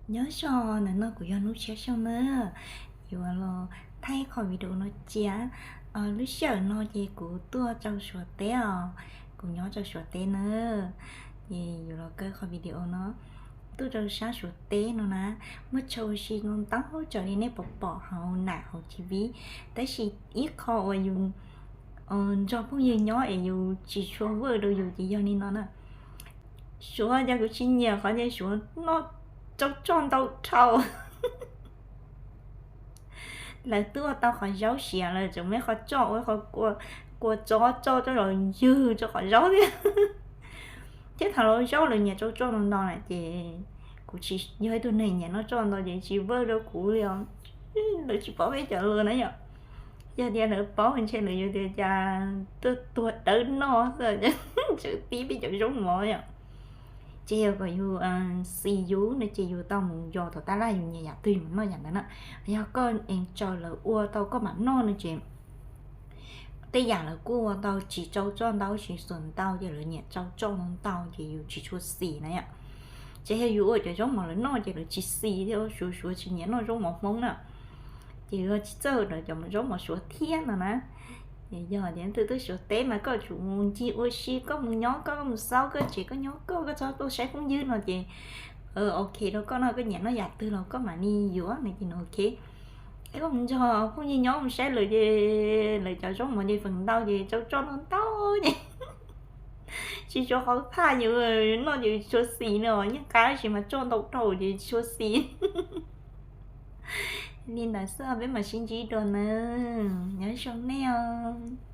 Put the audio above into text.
Nyob zoo, ntawm no kuv yog Hnub Tshiab Xyooj na. Yuav los thaij qhov video no cia. Lub sij hawm no ces kuv tuaj rau Suav teb os, kuv nyob rau Suav teb na. Ces yuav los kaw qhov video no tuaj rau sab Suav teb no na. Muaj tshuaj ua si no ntau tsav li nej pom pom hauv nam hauv T V, tab sis ib qho uas yus nrog phooj ywg nyob es yus tsis tshua vwj rau yus ces yog li no na. Suav ces kuv tsis nyiam qhov tias Suav noj tsau tsoj ntau dhau. Lawv twb ua tau qhov zaub siav lawm, tseem muaj qhov tsoj ua qhov kua tsov tsoj coj los ywg rau qhov zaub thiab. Thiab thaum lawv zaub lawv nyiam tsau tsoj no ntau na ces kuv tsis yog ib tug neeg nyiam noj tsoj ntau ces tsis vwj rau kuv li os. Lawv tsis paub peb cov lus na yom. Yog tias lawv paub ntshe lawv yuav tias cas tuaj tuag dawb noj xwb, tseem tib peb cov zaub mov yom. Ces yog kom yus xis yus no ces yus tau mus yos tom tab laj yus nyiam yam twg yus mus noj yam ntawd na. Yog koj es tsaws lawv ua tau koj mam noj no ces tej yam lawv kuj ua tau tsis tsau tsoj ntau, tsis xuas ntau ces lawv nyiam tsau tsoj ntau ces yus tsis tshua xis na yom. Ces yog yus ua cov zaub mov lawv noj ces lawv tsis xis thiab, Suav Suav tsis nyiam noj zaub mov Hmoob na. Ces yus tsis txawj lawv cov zaub mov Suav thiab no na. Yog tias twb tuaj Suav teb mas koj tsum mus ncig ua si, koj mus nyob koj, koj mus xauj koj tsev, koj nyob koj, koj txhob tuaj saib phooj ywg no ces ok rau koj no, koj nyiam noj yam twg los koj mam li yuav no ces nws ok. Es koj mus nrog phooj ywg nyob mus saib lawv ces lawv cov zaub mov ces feem ntau ces tsau tsoj ntau ntau ces tsis tshua qhov thaj yus noj ces tsis tshua xis no, yeej qab tab sis mas tsoj ntau dhau ces tsis tshua xis. Li ntawd xwb, peb mam sib ntsib dua na. Nyob zoo nej os.